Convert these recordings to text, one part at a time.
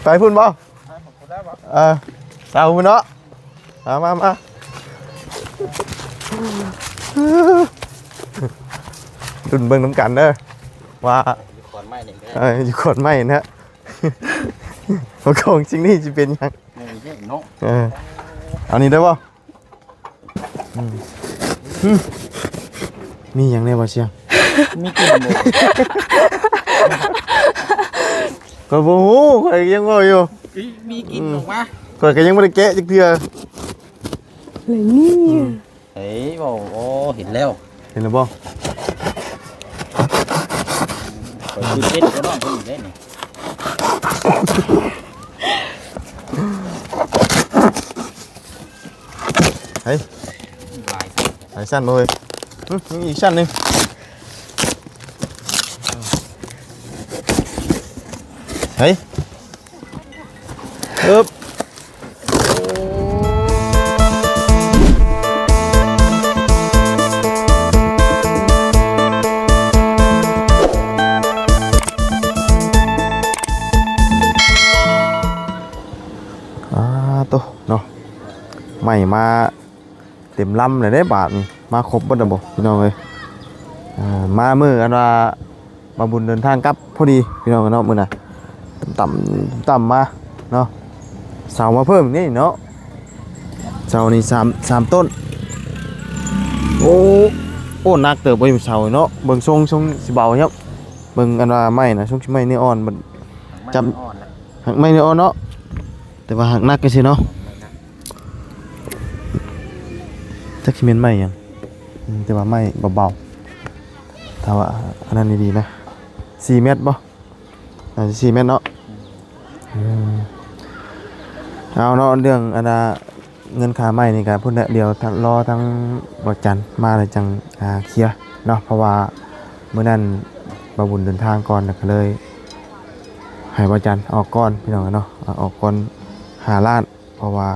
ໄປພຸ້ນບໍ່? ເອີ ເຊົາພຸ້ນເນາະ. ມາ ມາ ມາ ລຸ້ນເບິ່ງນຳກັນເດີ ວ່າ ຢູ່ຂອນໄມ້ນີ້ກໍໄດ້ ເອີ ຢູ່ຂອນໄມ້ນະ ວ່າຂອງສິ່ງນີ້ຊິເປັນຫຍັງ. ເອີ ເນາະ ເອີ ເອົານີ້ໄດ້ບໍ່? ອືມ ຫຶ ມີຫຍັງແດ່ບໍ່ຊຽງ? ມີກິ່ນບໍ່? ຂ້ອຍບໍ່ຮູ້ ຂ້ອຍຍັງເວົ້າຢູ່ ມີກິ່ນ ອືມ ອອກມາ ຂ້ອຍກໍຍັງບໍ່ໄດ້ແກະຈັກເທື່ອ. ອືມ ເອີຍ ເວົ້າ ໂອ້ ເຫັນແລ້ວ ເຫັນແລ້ວບໍ່? ຂ້ອຍຕື່ນເຕັ້ນກວ່ານ້ອງເພິ່ນອີກເດ້ນີ້. ເຮີ້ຍ ຫຼາຍຊັ້ນ ຫຼາຍຊັ້ນບໍ່ເຮີ້ຍ? ຫຶ ມີອີກຊັ້ນໜຶ່ງ ເຮີ້ຍ. ເອີບ ອາ ໂຕ ເນາະ ໄມ້ມາເຕັມລຳເລີຍເດ້ບາດນີ້ ມາຄົບເບິດແລ້ວບໍ່ ພີ່ນ້ອງເອີຍ? ເອີ ມາມື້ອັນວ່າບ່າວບຸນເດີນທາງກັບພໍດີ ພີ່ນ້ອງເນາະ ມື້ນະ ຕຳ ຕຳມາເນາະ ເສົາມາເພີ່ມນີ້ເນາະ ເສົານີ້ສາມ ສາມຕົ້ນ. ໂອ້ ໂອ້ ໜັກເຕີບເວີຍເສົາເນາະ ເບິ່ງຊົງ ຊົງຊິເບົາຢູ່ ເບິ່ງອັນວ່າໄມ້ນະ ຊົງຊິໄມ້ເນື້ອອ່ອນ ມັນ ຫາກໄມ້ ຈຳ ເນື້ອອ່ອນນະ ຫາກໄມ້ເນື້ອອ່ອນເນາະ ແຕ່ວ່າຫາກໜັກຈັ່ງຊີ້ເນາະ. ຈັກຊິແມ່ນໄມ້ຫຍັງ ອືມ ແຕ່ວ່າໄມ້ເບົາໆ ຖ້າວ່າອັນນັ້ນດີໆນະ ສີ່ແມັດບໍ່? ໜ້າຈະສີ່ແມັດເນາະ ອືມ ເອົາເນາະ ເລື່ອງອັນນ່າ ເງິນຄ່າໄມ້ນີ້ກໍພຸ້ນແຫຼະ ດຽວລໍທາງບ່າວຈັນມາແລ້ວຈັ່ງ ອ່າ ເຄຍເນາະ ເພາະວ່າມື້ນັ້ນບ່າວບຸນເດີນທາງກ່ອນ ແລ້ວກໍເລີຍໃຫ້ບ່າວຈັນອອກກ່ອນ ພີ່ນ້ອງເນາະ ອາ ອອກກ່ອນຫ້າລ້ານ ເພາະວ່າ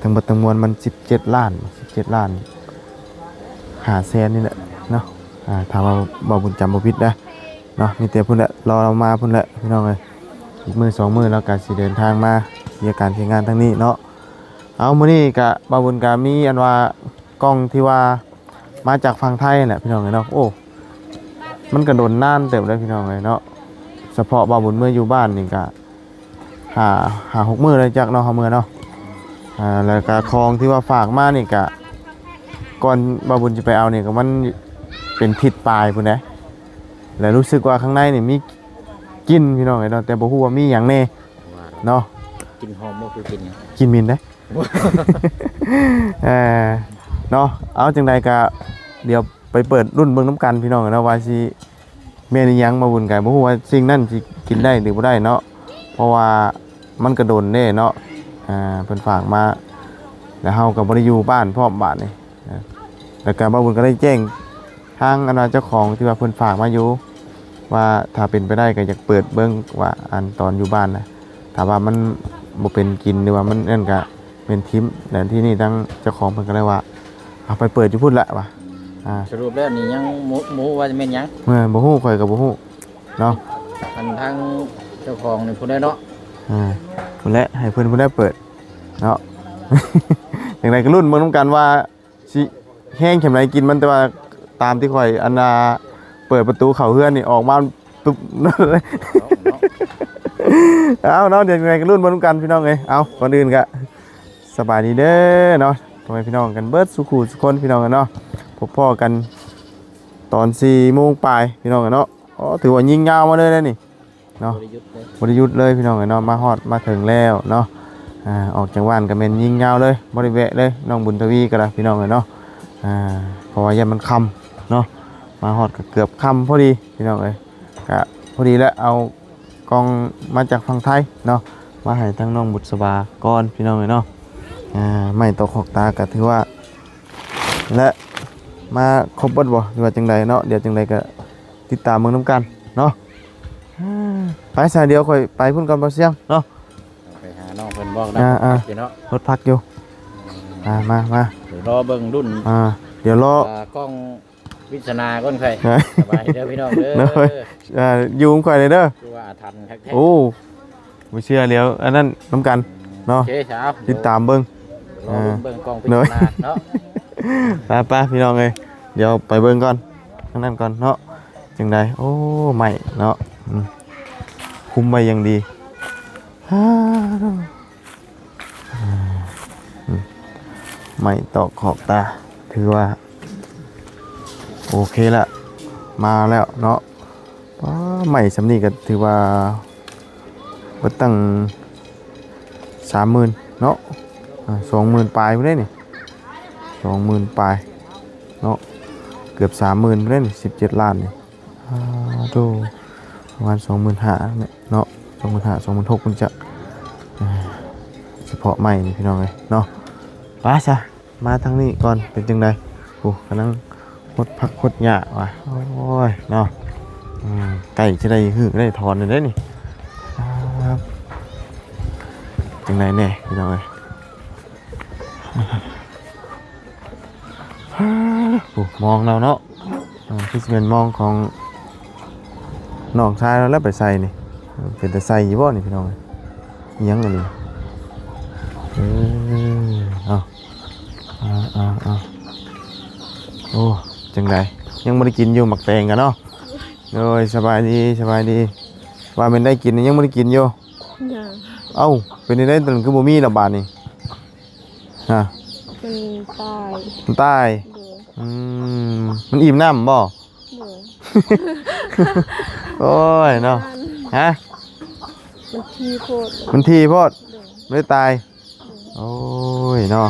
ທັງເບິດທັງມວນມັນສິບເຈັດລ້ານ ສິບເຈັດລ້ານຫ້າແສນນີ້ແຫຼະເນາະ ອາ ຖ້າວ່າບ່າວບຸນຈຳບໍ່ຜິດນະເນາະ ມີແຕ່ພຸ້ນແຫຼະ ລໍລາວມາພຸ້ນແຫຼະ ພີ່ນ້ອງເອີຍ ອີກມື້ສອງມື້ລາວກໍຊິເດີນທາງມາເຮັດການເຮັດງານທາງນີ້ເນາະ. ເອົາ ມື້ນີ້ກະບ່າວບຸນກະມີອັນວ່າກ່ອງທີ່ວ່າມາຈາກຝັ່ງໄທຫັ້ນແຫຼະ ພີ່ນ້ອງເອີຍເນາະ. ໂອ້ ມັນກະດົນນານເຕີບເລີຍ ພີ່ນ້ອງເອີຍເນາະ. ສະເພາະບ່າວບຸນເມືອຢູ່ບ້ານນີ້ກະຫ້າ ຫ້າຫົກມື້ແລ້ວຈັກເນາະ ເຮົາເມືອເນາະ. ອ່າ ແລ້ວກະຂອງທີ່ວ່າຝາກມານີ້ກະ ກ່ອນບ່າວບຸນຊິໄປເອົານີ້ກະ ມັນເປັນທິດປາຍພຸ້ນໃດ໋ ແລະ ຮູ້ສຶກວ່າຂ້າງໃນນີ້ມີກິ່ນ ພີ່ນ້ອງເອີຍເນາະ ແຕ່ບໍ່ຮູ້ວ່າມີຫຍັງແດ່ເນາະ. ກິ່ນຫອມບໍ່ ຄືກິ່ນຫຍັງ? ກິ່ນໝິ່ນເດ້. ເອີ ເນາະ ເອົາ ຈັ່ງໃດກະດຽວໄປເປີດລຸ້ນເບິ່ງນຳກັນ ພີ່ນ້ອງເນາະ ວ່າຊິແມ່ນອີ່ຫຍັງ. ບ່າວບຸນກະບໍ່ຮູ້ວ່າສິ່ງນັ້ນຊິກິນໄດ້ຫຼືບໍ່ໄດ້ເນາະ ເພາະວ່າມັນກະດົນເດ້ເນາະ ອ່າ ເພິ່ນຝາກມາ ແລ້ວເຮົາກະບໍ່ໄດ້ຢູ່ບ້ານພ້ອມບາດນີ້. ແລ້ວກະບ່າວບຸນກະໄດ້ແຈ້ງ ທາງອັນວ່າເຈົ້າຂອງທີ່ວ່າເພິ່ນຝາກມາຢູ່ ວ່າຖ້າເປັນໄປໄດ້ກໍຢາກເປີດເບິ່ງວ່າ ອັນຕອນຢູ່ບ້ານນະ ຖ້າວ່າມັນບໍ່ເປັນກິນ ຫຼືວ່າມັນນັ້ນກໍແມ່ນຖິ້ມ. ແລ້ວທີ່ນີ້ທາງເຈົ້າຂອງເພິ່ນກໍເລີຍວ່າ ເອົາໄປເປີດຢູ່ພຸ້ນລະວ່າ. ອ່າ ສະຫຼຸບແລ້ວນີ້ຍັງບໍ່ ບໍ່ຮູ້ວ່າຈະແມ່ນຫຍັງ. ເອີ ບໍ່ຮູ້ ຂ້ອຍກໍບໍ່ຮູ້ເນາະ. ອັນທາງເຈົ້າຂອງນີ້ຜູ້ໃດເນາະ. ອ່າ ພຸ້ນແຫຼະ ໃຫ້ເພິ່ນຜູ້ໃດເປີດເນາະ. ຈັ່ງໃດກໍລຸ້ນເບິ່ງນຳກັນວ່າ ຊິແຮງແຄ່ໃດກິ່ນມັນ ແຕ່ວ່າຕາມທີ່ຂ້ອຍ ອັນນ່າ ເປີດປະຕູເຂົ້າເຮືອນນີ້ ອອກມາປຶບ. ເອົາເນາະ ດຽວຍັງໄງກໍລຸ້ນເບິ່ງນຳກັນ ພີ່ນ້ອງເອີຍ. ເອົາ ກ່ອນອື່ນກໍສະບາຍດີເດີເນາະ ພໍ່ແມ່ພີ່ນ້ອງກັນເບິດສູ່ຄູ່ສູ່ຄົນ ພີ່ນ້ອງເນາະ. ພົບພໍ້ກັນຕອນສີ່ໂມງປາຍ ພີ່ນ້ອງເນາະ. ໂອ້ ຖືວ່າຍິງຍາວມາເລີຍເດ້ນີ້. ເນາະ ບໍ່ໄດ້ຢຸດເລີຍ ບໍ່ໄດ້ຢຸດເລີຍ ພີ່ນ້ອງເອີຍເນາະ. ມາຮອດມາເຖິງແລ້ວເນາະ ອ່າ ອອກຈາກບ້ານກໍແມ່ນຍິງຍາວເລີຍ ບໍ່ໄດ້ແວະເລີຍ ນ້ອງບຸນທະວີກໍໄດ້ ພີ່ນ້ອງເອີຍເນາະ. ອ່າ ເພາະວ່າຢ້ານມັນຄ່ຳເນາະ ມາຮອດກໍເກືອບຄ່ຳພໍດີ ພີ່ນ້ອງເອີຍ. ກະພໍດີແຫຼະ ເອົາກ່ອງມາຈາກຝັ່ງໄທເນາະ ມາໃຫ້ທາງນ້ອງບຸດສະບາກ່ອນ ພີ່ນ້ອງເອີຍເນາະ. ອ່າ ໄມ້ຕອກຂອກຕາກໍຖືວ່າ ແລະ ມາຄົບເບິດບໍ່ ຫຼືວ່າຈັ່ງໃດເນາະ. ດຽວຈັ່ງໃດກໍ ຕິດຕາມເບິ່ງນຳກັນເນາະ. ໄປຊະ ດຽວຂ້ອຍໄປພຸ້ນກ່ອນ ບໍ່ສຽງເນາະ. ໄປຫານ້ອງເພິ່ນບອກນະ ອ່າໆ ຢູ່ເນາະ ລົດພັກຢູ່. ອ່າ ມາ ມາ ດຽວລໍເບິ່ງລຸ້ນ ອ່າ ດຽວລໍ ອ່າ ກ້ອງວິດສະນາກ່ອນຂ້ອຍ. ສະບາຍເດີພີ່ນ້ອງເດີ. ໂດຍ ອ່າ ຢູ່ຂອງຂ້ອຍເດີ ຄືວ່າອາຖັນຄັກແທ້. ໂອ້ ບໍ່ເຊື່ອ ດຽວອັນນັ້ນນຳກັນເນາະ ໂອເຄ ເຈົ້າ ຕິດຕາມເບິ່ງ ລໍເບິ່ງ ເບິ່ງກ້ອງພິຈາລະນາເນາະ ໄປໆ ພີ່ນ້ອງເອີຍ ດຽວໄປເບິ່ງກ່ອນ ທາງນັ້ນກ່ອນເນາະ ຈັ່ງໃດ ໂອ້ ໄມ້ເນາະ ອືມ ຄຸມໄວ້ຢ່າງດີ ອືມ ໄມ້ຕອກຂອບຕາ ຖືວ່າໂອເຄລະ ມາແລ້ວເນາະ ປ້າ ໄມ້ຊ່ຳນີ້ກໍຖືວ່າເບິດຕັ້ງສາມໝື່ນເນາະ ອ່າ ສອງໝື່ນປາຍພຸ້ນເດ້ນີ້ ສອງໝື່ນປາຍເນາະ ເກືອບສາມໝື່ນພຸ້ນເດ້ນີ້ ສິບເຈັດລ້ານນີ້ ອ່າ ໂຕ ປະມານສອງໝື່ນຫ້າເນາະ ສອງໝື່ນຫ້າ ສອງໝື່ນຫົກພຸ້ນຈະ ອ່າ ສະເພາະໄມ້ນີ້ ພີ່ນ້ອງເອີຍເນາະ ໄປຊະ ມາທາງນີ້ກ່ອນ ເປັນຈັ່ງໃດ ໂອ້ ກຳລັງຫົດຜັກຫົດຫຍ້າວ່າ ໂອ້ຍເນາະ ອືມ ໃກ້ຈະໄດ້ຮື້ໄດ້ຖອນແລ້ວເດ້ນີ້ ອ່າ ຈັ່ງໃດແດ່ ພີ່ນ້ອງເອີຍ ໂອ້ ມອງລາວເນາະ ອ່າ ຄືຊິແມ່ນມອງຂອງນ້ອງຊາຍລາວແລ້ວ ໄປໃສ່ນີ້ ເປັນຕາໃສ່ຢູ່ບໍ່ນີ້ ພີ່ນ້ອງເອີຍ ອີ່ຫຍັງອັນນີ້ ເອີ ເອົາ ເອົາ ເອົາ ເອົາ ໂອ້ ຈັ່ງໃດ ຍັງບໍ່ໄດ້ກິນຢູ່ໝາກແຕງກັນເນາະ ໂດຍ ສະບາຍດີ ສະບາຍດີ ວ່າແມ່ນໄດ້ກິນ ຍັງບໍ່ໄດ້ກິນຢູ່ ຍັງ ເອົ້າ ເປັນຈັ່ງໃດ ຕອນນັ້ນຄືບໍ່ມີລະບາດນີ້ ຮະ ມັນຕາຍ ມັນຕາຍ ໂດຍ ອືມ ມັນອີ່ມນ້ຳບໍ່ ໂດຍ ໂອ້ຍເນາະ ມັນ ຮະ ມັນຖີ່ໂພດ ມັນຖີ່ໂພດ ໂດຍ ມັນເລີຍຕາຍ ໂດຍ ໂອ້ຍເນາະ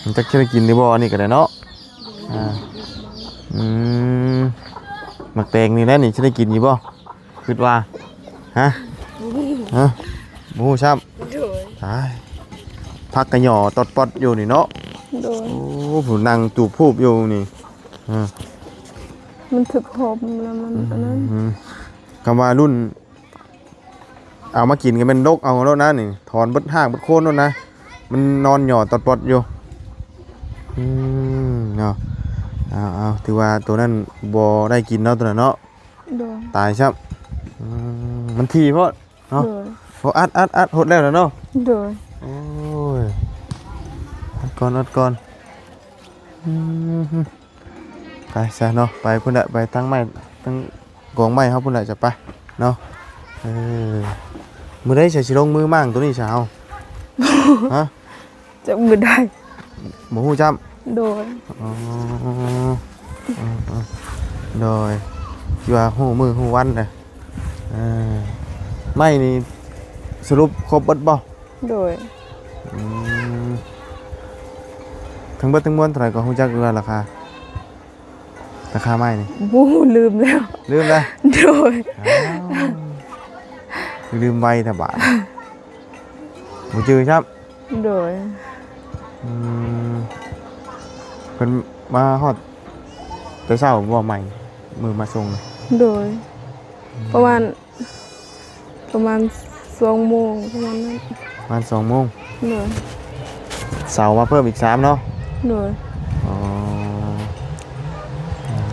ມັນຈັກຊິໄດ້ກິນຫຼືບໍ່ ອັນນີ້ກໍໄດ້ເນາະ ໂດຍ ອ່າ ອືມ ໝາກແຕງນີ້ແຫຼະນີ້ ຊິໄດ້ກິນຢູ່ບໍ່? ຄິດວ່າ ຮະ ບໍ່ຮູ້ ຮະ ບໍ່ຮູ້ຊ້ຳ ໂດຍ ຕາຍ ຜັກກະຫຍໍ້ຕອດປອດຢູ່ນີ້ເນາະ ໂດຍ ໂອ້ ຜູ້ນັ່ງຕູບພູບຢູ່ນີ້ ເອີ ມັນຖືກຫົ່ມແລ້ວມັນ ອືມ ອັນນັ້ນ ຄຳວ່າລຸ້ນເອົາມາກິນກໍແມ່ນດົກເອົາໂລດນະນີ້ ຖອນເບິດຮາກເບິດໂຄນໂລດນະ ມັນນອນຫຍໍ້ຕອດປອດຢູ່ ອືມ ເນາະ ເອົາໆ ຖືວ່າໂຕນັ້ນບໍ່ໄດ້ກິນເນາະ ໂຕນັ້ນເນາະ ໂດຍ ຕາຍຊ້ຳ ອືມ ມັນຖີ່ໂພດເນາະ ໂດຍ ໂອ້ ອັດໆໆ ຫົດແລ້ວລະເນາະ ໂດຍ ໂອ້ຍ ອັດກ່ອນ ອັດກ່ອນ ອືມ ໄປຊະເນາະ ໄປພຸ້ນແຫຼະ ໄປທາງໄມ້ ທາງກອງໄມ້ເຮົາພຸ້ນແຫຼະ ຈະໄປເນາະ ເອີ ມື້ໃດຊະຊິລົງມືມ້າງໂຕນີ້ຊະເຮົາ ຮະ? ຈັກມື້ໃດ ບໍ່ຮູ້ຈ້ຳ ໂດຍ ອໍ ເອີໆ ໂດຍ ທີ່ວ່າຮູ້ມື້ຮູ້ວັນນະ ເອີ ໄມ້ນີ້ສະຫຼຸບຄົບເບິດບໍ່? ໂດຍ ອືມ ທັງເບິດທັງມວນເທົ່າໃດກໍຮູ້ຈັກຢູ່ວ່າລາຄາ? ລາຄາໄມ້ນີ້ ບໍ່ຮູ້ ລືມແລ້ວ ລືມແລ້ວ ໂດຍ ອ້າວ ຄືລືມໄວແທ້ບາດ ບໍ່ຈື່ຊ້ຳ ໂດຍ ອືມ ເພິ່ນມາຮອດແຕ່ເຊົ້າບໍ່ ໄມ້ມື້ມາສົ່ງ? ໂດຍ ປະມານ ປະມານສອງໂມງ ປະມານນັ້ນ ປະມານສອງໂມງ ໂດຍ ເຊົ້າມາເພີ່ມອີກສາມເນາະ ໂດຍ ອໍ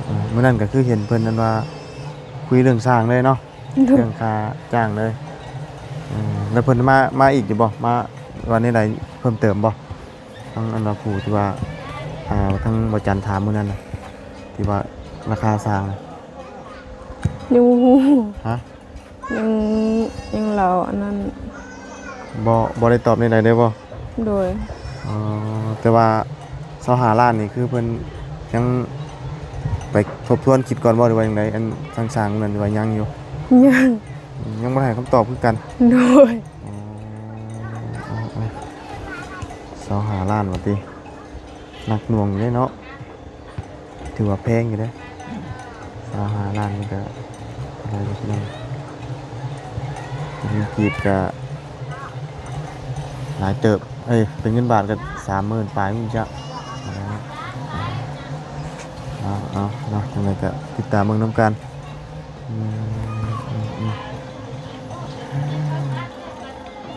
ເອີໆ ມື້ນັ້ນກໍຄືເຫັນເພິ່ນນັ້ນວ່າ ຄຸຍເລື່ອງຊ່າງເລີຍເນາະ ໂດຍ ເລື່ອງຄ່າຈ້າງເລີຍ ເອີ ແລ້ວເພິ່ນມາ ມາອີກຢູ່ບໍ່? ມາວ່າແນວໃດເພີ່ມເຕີມບໍ່? ທາງອັນວ່າຜູ້ທີ່ວ່າ ອ່າ ທາງບໍ່ຈັນຖາມມື້ນັ້ນນະ ທີ່ວ່າລາຄາຊ່າງນະ ຍັງບໍ່ຮູ້ ຮະ? ຍັງ ຍັງລາວອັນນັ້ນ ບໍ່ ບໍ່ໄດ້ຕອບແນວໃດເລີຍບໍ່? ໂດຍ ອໍ ແຕ່ວ່າຊາວຫ້າລ້ານນີ້ ຄືເພິ່ນຍັງໄປທົບທວນຄິດກ່ອນບໍ່ ຫຼືວ່າຈັ່ງໃດ? ອັນທາງຊ່າງນັ້ນ ຫຼືວ່າຍັງຢູ່? ຍັງ ຍັງບໍ່ໄດ້ໃຫ້ຄຳຕອບຄືກັນ ໂດຍ ອໍ ຊາວຫ້າລ້ານວ່າຕິ ໜັກໜ່ວງຢູ່ເດ້ເນາະ ຖືວ່າແພງຢູ່ເດ້ ຊາວຫ້າລ້ານນີ້ກໍ ເປັນເງິນກີບກໍຫຼາຍເຕີບ ເອີຍ ເປັນເງິນບາດກໍສາມໝື່ນປາຍພຸ້ນຈ້ະ ເອົາໆ ເນາະ ຈັ່ງໃດກໍຕິດຕາມເບິ່ງນຳກັນ ອືມ ອືມ ອືມ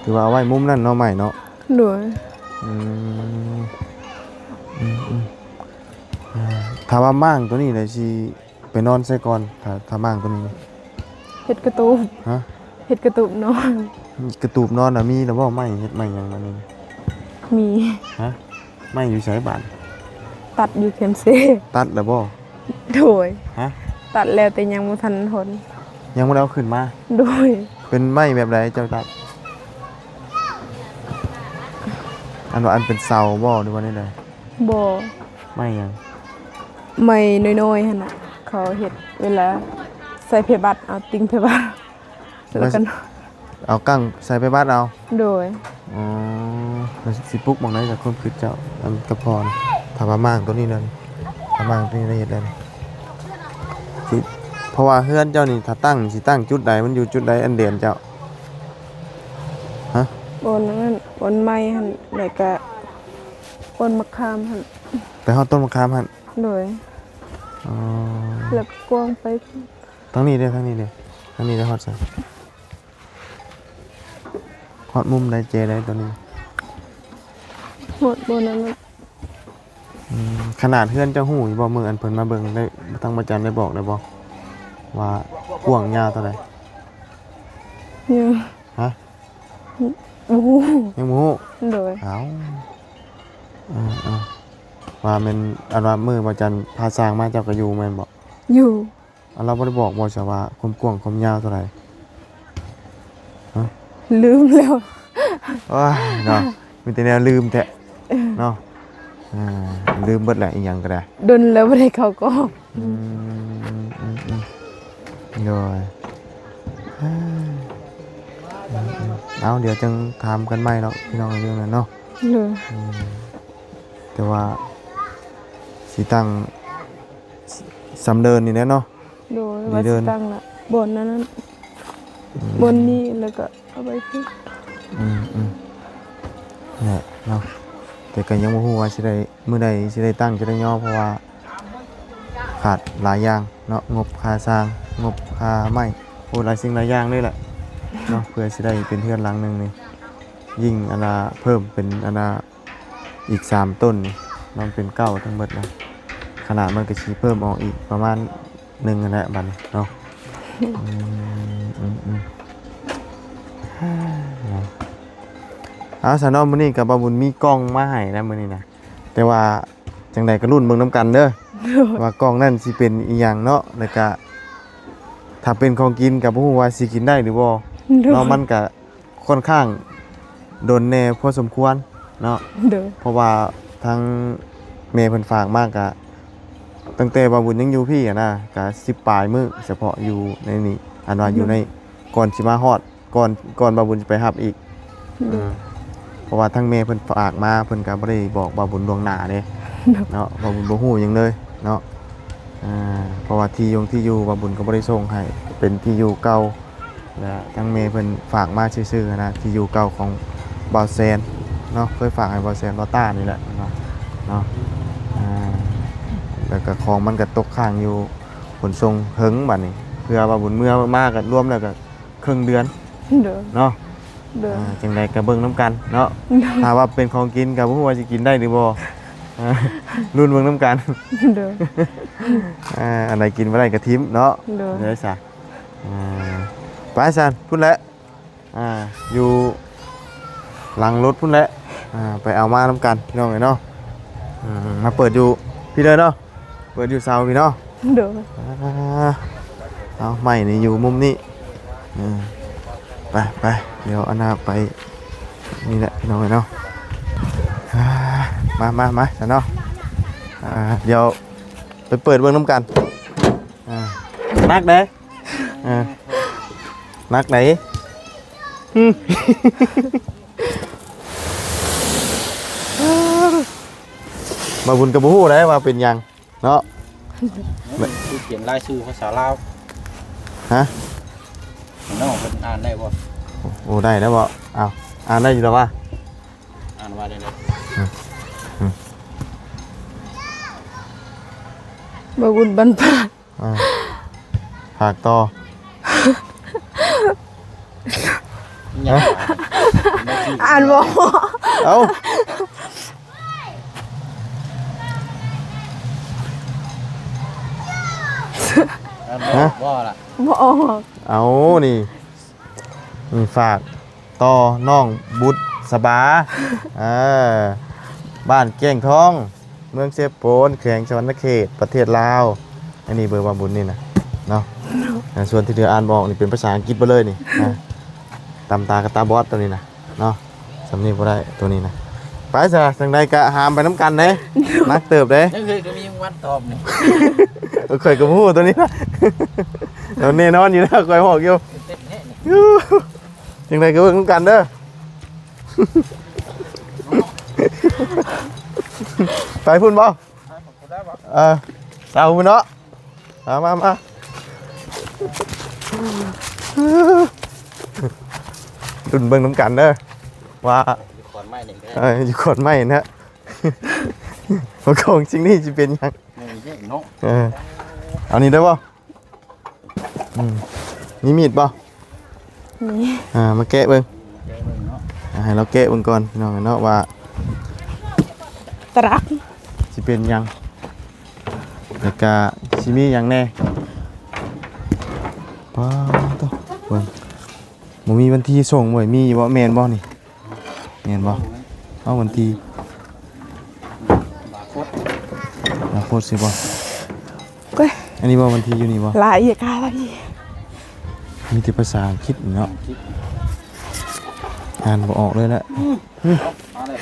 ຖືວ່າເອົາໄວ້ມຸມນັ້ນເນາະ ໄມ້ເນາະ ໂດຍ ອືມ ອືມ ອືມ ອ່າ ຖ້າວ່າມ້າງໂຕນີ້ລະຊິໄປນອນໃສກ່ອນ? ຖ້າ ຖ້າມ້າງໂຕນີ້ ເຮັດກະຕູບ ຮະ? ເຮັດກະຕູບນອນ ກະຕູບນອນນະມີແລ້ວບໍ່? ໄມ້ເຮັດໄມ້ຫຍັງບາດນີ້? ມີ. ຮະ? ໄມ້ຢູ່ໃສບາດ? ຕັດຢູ່ແຄມເຊ. ຕັດແລ້ວບໍ່? ໂດຍ. ຮະ? ຕັດແລ້ວແຕ່ຍັງບໍ່ທັນທົນ. ຍັງບໍ່ໄດ້ເອົາຂຶ້ນມາ? ໂດຍ. ເປັນໄມ້ແບບໃດເຈົ້າຕັດ? ອັນວ່າອັນເປັນເສົາບໍ່ ຫຼືວ່າແນວໃດ? ບໍ່. ໄມ້ຫຍັງ? ໄມ້ນ້ອຍໆຫັ້ນນະ ເຂົາເຮັດເວລາໃສ່ໄພບັດ ເອົາຕິ່ງໄພບັດ ແລ້ວກໍ ເອົາກ້າງໃສ່ໄພບັດເອົາ? ໂດຍ. ອໍ ແລ້ວຊິປຸກໝ່ອງໃດ ຈາກຄວາມຄິດເຈົ້າ ອັນກະພອນ ຖ້າວ່າມ້າງໂຕນີ້ນັ້ນ ຖ້າມ້າງໂຕນີ້ໄດ້ເຮັດແລ້ວ ຊິ ເພາະວ່າເຮືອນເຈົ້ານີ້ ຖ້າຕັ້ງ ຊິຕັ້ງຈຸດໃດ? ມັນຢູ່ຈຸດໃດ ອັນເດນເຈົ້າ? ຮະ? ບ່ອນນັ້ນ ບ່ອນໄມ້ຫັ້ນ ແລ້ວກະຕົ້ນມະຂາມຫັ້ນ. ໄປຮອດຕົ້ນມະຂາມຫັ້ນ? ໂດຍ. ອໍ ແລ້ວກະກວ້າງໄປ ທາງນີ້ເດ້ ທາງນີ້ເດ້ ທາງນີ້ໄດ້ຮອດໃສ? ຮອດມຸມໃດ ເຈໃດໂຕນີ້? ຮອດບ່ອນນັ້ນ. ອືມ ຂະໜາດເຮືອນເຈົ້າຮູ້ຢູ່ບໍ່? ມື້ອັນເພິ່ນມາເບິ່ງໄດ້ ທາງພະອາຈານໄດ້ບອກໄດ້ບໍ່ ວ່າກວ້າງຍາວເທົ່າໃດ? ຍັງ. ຮະ? ບໍ່ຮູ້. ຍັງບໍ່ຮູ້? ໂດຍ. ເອົ້າ ເອີໆ ວ່າແມ່ນ ອັນວ່າມື້ພະອາຈານພາຊ່າງມາ ເຈົ້າກໍຢູ່ແມ່ນບໍ່? ຢູ່. ອັນລາວບໍ່ໄດ້ບອກບໍ່ຊະວ່າຄວາມກວ້າງຄວາມຍາວເທົ່າໃດ? ຮະ? ລືມແລ້ວ. ໂອ້ຍເນາະ ມີແຕ່ແນວລືມແທ້ ເອີ ເນາະ. ອ່າ ລືມເບິດແຫຼະ ອີ່ຫຍັງກໍໄດ້ ດົນແລ້ວບໍ່ໄດ້ເຂົ້າກ້ອງ. ອືມ ອືມໆ ໂດຍ. ເອົາ ດຽວຈັ່ງຖາມກັນໃໝ່ເນາະ ພີ່ນ້ອງ ເລື່ອງນັ້ນເນາະ. ໂດຍ. ອືມ ແຕ່ວ່າຊິຕັ້ງ ສ- ສຳເດີນນີ້ແຫຼະເນາະ. ໂດຍ ວ່າຊິຕັ້ງລະ ບ່ອນນັ້ນ ອືມ ບ່ອນນີ້ ແລ້ວກໍເອົາໄວ້ພຸ້ນ. ອືມໆ ແຫຼະເນາະ ແຕ່ກໍຍັງບໍ່ຮູ້ວ່າຊິໄດ້ ມື້ໃດຊິໄດ້ຕັ້ງ ຈະໄດ້ຍໍ ເພາະວ່າຂາດຫຼາຍຢ່າງເນາະ ງົບຄ່າສ້າງ ງົບຄ່າໄມ້ ໂອ້ ຫຼາຍສິ່ງຫຼາຍຢ່າງເລີຍແຫຼະເນາະ ເພື່ອຊິໄດ້ເປັນເຮືອນຫຼັງໜຶ່ງນີ້ ຍິ່ງອັນນ່າເພີ່ມເປັນອັນນ່າ ອີກສາມຕົ້ນນີ້ ມັນເປັນເກົ້າທັງໝົດນະ ຂະໜາດມັນກໍຊິເພີ່ມອອກອີກປະມານໜຶ່ງຫັ້ນແຫຼະບັດນີ້ເນາະ. ອືມ ອືມ ອືມ ເອົາຊະເນາະ ມື້ນີ້ກໍບ່າວບຸນມີກ່ອງມາໃຫ້ນະມື້ນີ້ນະ ແຕ່ວ່າຈັ່ງໃດກໍລຸ້ນເບິ່ງນຳກັນເດີ ໂດຍ ວ່າກ່ອງນັ້ນຊິເປັນອີ່ຫຍັງເນາະ ແລ້ວກະຖ້າເປັນຂອງກິນກໍບໍ່ຮູ້ວ່າຊິກິນໄດ້ຫຼືບໍ່ ໂດຍ ເນາະ ມັນກະ ຂ້ອນຂ້າງດົນແດ່ພໍສົມຄວນເນາະ. ໂດຍ. ເພາະວ່າທາງແມ່ເພິ່ນຝາກມາກະ ຕັ້ງແຕ່ບ່າວບຸນຍັງຢູ່ພີ້ຫັ້ນນະ ກະສິບປາຍມື້ ສະເພາະຢູ່ໃນນີ້ ອັນວ່າຢູ່ໃນ ໂດຍ ກ່ອນຊິມາຮອດ ກ່ອນ ກ່ອນບ່າວບຸນຊິໄປຮັບອີກ. ໂດຍ. ເອີ ເພາະວ່າທາງແມ່ເພິ່ນຝາກມາ ເພິ່ນກະບໍ່ໄດ້ບອກບ່າວບຸນລ່ວງໜ້າເດ້ ໂດຍ ເນາະ ບ່າວບຸນບໍ່ຮູ້ຫຍັງເລີຍເນາະ. ອ່າ ເພາະວ່າທີ່ຢົງທີ່ຢູ່ບ່າວບຸນກໍບໍ່ໄດ້ສົ່ງໃຫ້ ເປັນທີ່ຢູ່ເກົ່າ ແລະ ທາງແມ່ເພິ່ນຝາກມາຊື່ໆນະ ທີ່ຢູ່ເກົ່າຂອງບ່າວແຊນເນາະ ເຄີຍຝາກໃຫ້ບ່າວແຊນ ບ່າວຕ້ານີ້ແຫຼະເນາະ ເນາະ. ອ່າ ແລ້ວກໍຂອງມັນກໍຕົກຄ້າງຢູ່ຂົນສົ່ງເຖິງບັດນີ້ ເພື່ອວ່າບຸນເມືອມາກໍລວມແລ້ວກໍເຄິ່ງເດືອນ ໂດຍ ເນາະ. ໂດຍ. ອ່າ ຈັ່ງໃດກໍເບິ່ງນຳກັນເນາະ ໂດຍ ຖ້າວ່າເປັນຂອງກິນກໍບໍ່ຮູ້ວ່າຊິກິນໄດ້ຫຼືບໍ່ ລຸ້ນເບິ່ງນຳກັນ ໂດຍ. ອ່າ ອັນໃດກິນບໍ່ໄດ້ກໍຖິ້ມເນາະ ໂດຍ ໄດ້ຊະ. ອ່າ ໄປຊັ້ນ ພຸ້ນແຫຼະ ອ່າ ຢູ່ຫຼັງລົດພຸ້ນແຫຼະ ອ່າ ໄປເອົາມານຳກັນ ພີ່ນ້ອງເອີຍເນາະ. ອືມ ມາເປີດຢູ່ພີ້ເດີເນາະ ເປີດຢູ່ເສົາພີ້ເນາະ. ໂດຍ. ອ່າ ເອົາ ໄມ້ນີ້ຢູ່ມຸມນີ້ ເອີ ໄປ ໄປ ດຽວອັນນ່າໄປ ນີ້ແຫຼະ ພີ່ນ້ອງເອີຍເນາະ. ອ່າ ມາ ມາ ມາຊັ້ນເນາະ ອ່າ ດຽວໄປເປີດເບິ່ງນຳກັນ. ອ່າ ໜັກເດ້ ເອີ ໜັກໃດ. ອືມ ບ່າວບຸນກໍບໍ່ຮູ້ໄດ໋ວ່າເປັນຫຍັງເນາະ. ຄືຂຽນລາຍຊື່ພາສາລາວ. ຮະ? ນ້ອງເພິ່ນອ່ານໄດ້ບໍ່? ໂອ້ ໄດ້ແລ້ວບໍ່? ອ້າວ ອ່ານໄດ້ຢູ່ແລ້ວວະ? ອ່ານວ່າໄດ້ເລີຍ. ອືມ ອືມ ບ່າວບຸນບັນພາດ. ອ່າ ພາກຕໍ່. ຫຍັງ? ອ່ານບໍ່ອອກ. ເອົ້າ ອ່ານບໍ່ອອກ ຮະ? ບໍ່ລະ ບໍ່ອອກ. ເອົາ ນີ້ ນີ້ ຝາກ ຕໍ່ນ້ອງບຸດສະບາ ເອີ ບ້ານແກ້ງທອງ ເມືອງເຊໂປນ ແຂວງສະຫວັນນະເຂດ ປະເທດລາວ. ອັນນີ້ເບີບ່າວບຸນນີ້ນະເນາະ. ອ່າ ສ່ວນທີ່ເຫຼືອອ່ານບໍ່ອອກນີ້ເປັນພາສາອັງກິດເບິດເລີຍນີ້. ອ່າ ຕຳຕາກັບຕາບອດໂຕນີ້ນະເນາະ. ສ່ຳນີ້ບໍ່ໄດ້ໂຕນີ້ນະ. ໄປຊະ ຈັ່ງໃດກະຫາມໄປນຳກັນເດ້. ໜັກເຕີບເດ້. ຍັງເຄີຍກໍມີວັນຕອບນີ້. ຂ້ອຍກໍບໍ່ຮູ້ໂຕນີ້ນະ. ແນ່ນອນຢູ່ແລ້ວ ຂ້ອຍບອກຢູ່. ຈັ່ງໃດກໍເບິ່ງນຳກັນເດີ. ໄປພຸ້ນບໍ່? ເອີ ເອົາພຸ້ນເນາະ. ມາ ມາ ມາ ລຸ້ນເບິ່ງນຳກັນເດີ ວ່າ ຢູ່ຂອນໄມ້ນີ້ ເອີ ຢູ່ຂອນໄມ້ນະ ວ່າຂອງສິ່ງນີ້ຊິເປັນຫຍັງ. ເອີ ເອົານີ້ໄດ້ບໍ່? ອືມ ມີມີດບໍ່? ນີ້ ອ່າ ມາແກະເບິ່ງ ແກະເບິ່ງເນາະ. ອ່າ ໃຫ້ລາວແກະເບິ່ງກ່ອນ ພີ່ນ້ອງເນາະ ວ່າ ຕະລັກ ຊິເປັນຫຍັງ ແລ້ວກະຊິມີຫຍັງແດ່. ປາດໂທ້ ເບິ່ງ ບໍ່ມີວັນທີສົ່ງເວີຍ. ມີຢູ່ບໍ່? ແມ່ນບໍ່ນີ້? ແມ່ນບໍ່? ເອົາວັນທີ ບາໂຄດ ບາໂຄດຊິບໍ່? ເອີຍ ອັນນີ້ບໍ່ ວັນທີຢູ່ນີ້ບໍ່? ລາຍອີກ ລາຍອີກ ມີແຕ່ພາສາອັງກິດເນາະ. ອ່ານບໍ່ອອກເລີຍນະ. ອືມ ອືມ ມາເລີຍ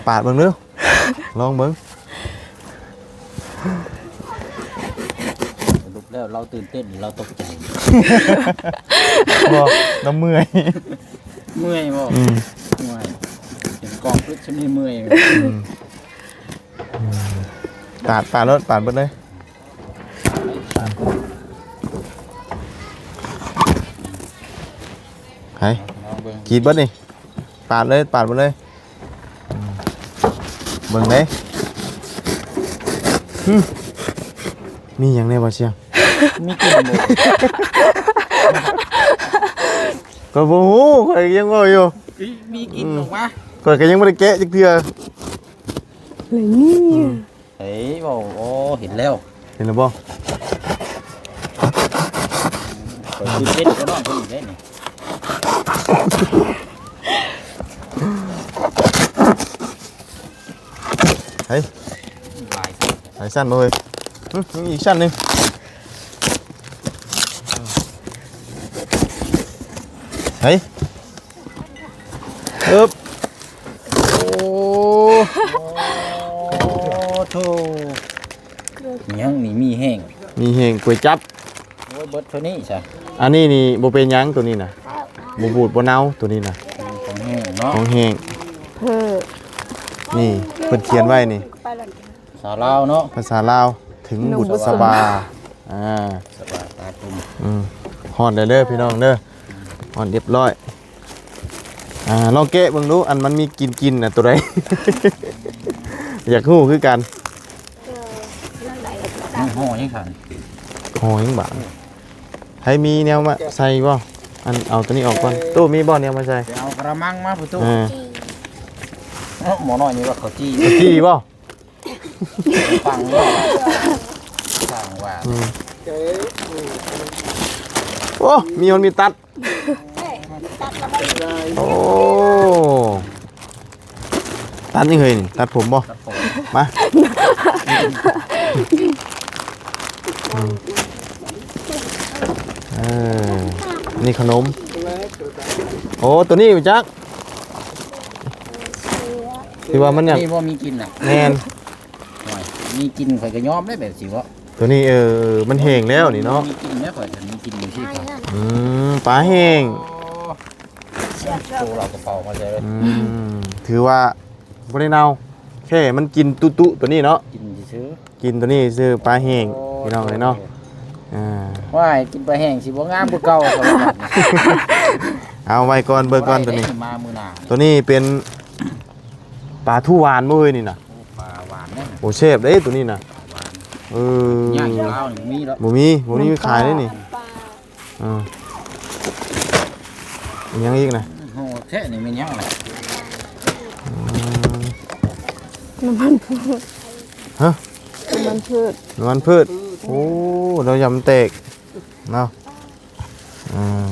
ປາດເບິ່ງເດີ ລອງເບິ່ງ. ສະຫຼຸບແລ້ວ ລາວຕື່ນເຕັ້ນ ລາວຕົກໃຈ. ບໍ່ ລາວເມື່ອຍ. ເມື່ອຍບໍ່? ອືມ ເມື່ອຍ ເປັນກອງປຶດຊະນີ້ເມື່ອຍ. ອືມ ອືມ ປາດ ປາດໂລດ ປາດເບິດເລີຍ. ໃຜ ລອງເບິ່ງ ກຣີດເບິດນີ້ ປາດເລີຍ ປາດເບິດເລີຍ. ອືມ ເບິ່ງເດ້ ຫຶ ມີຫຍັງແດ່ບໍ່ຊຽງ? ມີກິ່ນບໍ່? ຂ້ອຍບໍ່ຮູ້ ຂ້ອຍຍັງເວົ້າຢູ່ ມີ ມີກິ່ນ ອືມ ອອກມາ. ຂ້ອຍກໍຍັງບໍ່ໄດ້ແກະຈັກເທື່ອ ເລີຍນີ້ ອືມ. ເອີຍ ໂອ້ ເຫັນແລ້ວ ເຫັນແລ້ວບໍ່? ຂ້ອຍຄືເປັນກະນ້ອງເພິ່ນອີກເດ້ນີ້. ເຮີ້ຍ ຫຼາຍຊັ້ນ ຫຼາຍຊັ້ນບໍ່ເຮີ້ຍ? ຫຶ ຍັງອີກຊັ້ນໜຶ່ງ ເຮີ້ຍ. ເອີບ ໂອ້ ໂອ້ໂທ້ ຫຍັງນີ້ ມີແຫ້ງ ມີແຫ້ງ ກວຍຈັບ. ໂອ້ຍ ເບິດເທົ່ານີ້ຊະ ອັນນີ້ນີ້ບໍ່ເປັນຫຍັງ ໂຕນີ້ນະ ບໍ່ບູດບໍ່ເນົາ ໂຕນີ້ນະ ຂອງແຫ້ງເນາະ ຂອງແຫ້ງ. ເອີ ນີ້ເພິ່ນຂຽນໄວ້ນີ້ ພາສາລາວເນາະ ພາສາລາວ ເຖິງບຸດສະບາ ອ່າ ສະບາຕາຕຸ່ມ ອືມ ຮອດແລ້ວເດີພີ່ນ້ອງເດີ ຮອດຮຽບຮ້ອຍ. ອ່າ ລອງແກະເບິ່ງດູ ອັນມັນມີກິ່ນໆນະ ໂຕໃດ ຢາກຮູ້ຄືກັນ. ມັນຫໍ່ຫຍັງຊັ້ນ ຫໍ່ຫຍັງບາດ ໃຜມີແນວມາໃສ່ບໍ່? ອັນ ເອົາໂຕນີ້ອອກກ່ອນ ຕູ້ມີບໍ່ແນວມາໃສ່? ໄປເອົາກະລະມັງມາພຸ້ນຕູ້ ເອີ ເອົາໝໍ້ນ້ອຍນີ້ວ່າເຂົ້າຈີ່ ເຂົ້າຈີ່ບໍ່? ຟັງບໍ່? ສ້າງວ່າ ອືມ ໂອ້ ມີມັນມີຕັດ ໂອ້ ຕັດຫຍັງເຮີ້ຍນີ້ ຕັດຜົມບໍ່? ຕັດຜົມ ມາ ອືມ ເອີ ນີ້ຂະໜົມ ໂອ້ ໂຕນີ້ຮູ້ຈັກ ທີ່ວ່າມັນຫຍັງ ນີ້ບໍ່ມີກິ່ນນະ ແມ່ນ ໂອ້ຍ ມີກິ່ນຂ້ອຍກໍຍອມໄດ້ແບບຊີ້ເນາະ. ໂຕນີ້ ເອີ ມັນແຫ້ງແລ້ວນີ້ເນາະ ມີກິ່ນແລ້ວ ຂ້ອຍກໍມີກິ່ນຢູ່ຊີ້. ອືມ ປາແຫ້ງ ໂອ້ ໂຕລາວກະເປົາມາໃສ່ ອືມ ຖືວ່າບໍ່ໄດ້ເນົ່າ ແຄ່ມັນກິນຕຸໆໂຕນີ້ເນາະ ກິນຊື່ໆ ກິນໂຕນີ້ຊື່ ປາແຫ້ງ ໂອ້ ພີ່ນ້ອງເອີຍເນາະ. ອ່າ ວ້າຍ ກິນປາແຫ້ງຊິບໍ່ງາມກວ່າເກົ່າ ເອົາໄວ້ກ່ອນ ເບິ່ງກ່ອນໂຕນີ້ ມາມື້ໜ້າ ໂຕນີ້ເປັນ ປາທູຫວານບໍ່ເຮີ້ຍນີ້ນະ? ໂອ້ ປາຫວານເດ້ ໂອ້ ແຊບເດ້ໂຕນີ້ນະ ຫວານ ເອີ ຍ່າງຢູ່ລາວນີ້ບໍ່ມີດອກ ບໍ່ມີ ບໍ່ມີຂາຍເດ້ນີ້ ນ້ຳປາ ເອີ ອີຫຍັງອີກນະ? ໂອ້ ແທ້ນີ້ແມ່ນຫຍັງລະ? ອືມ ນ້ຳມັນພືດ ຮະ? ນ້ຳມັນພືດ ນ້ຳມັນພືດ ໂອ້ ແລ້ວຢາມັນແຕກເນາະ ອ່າ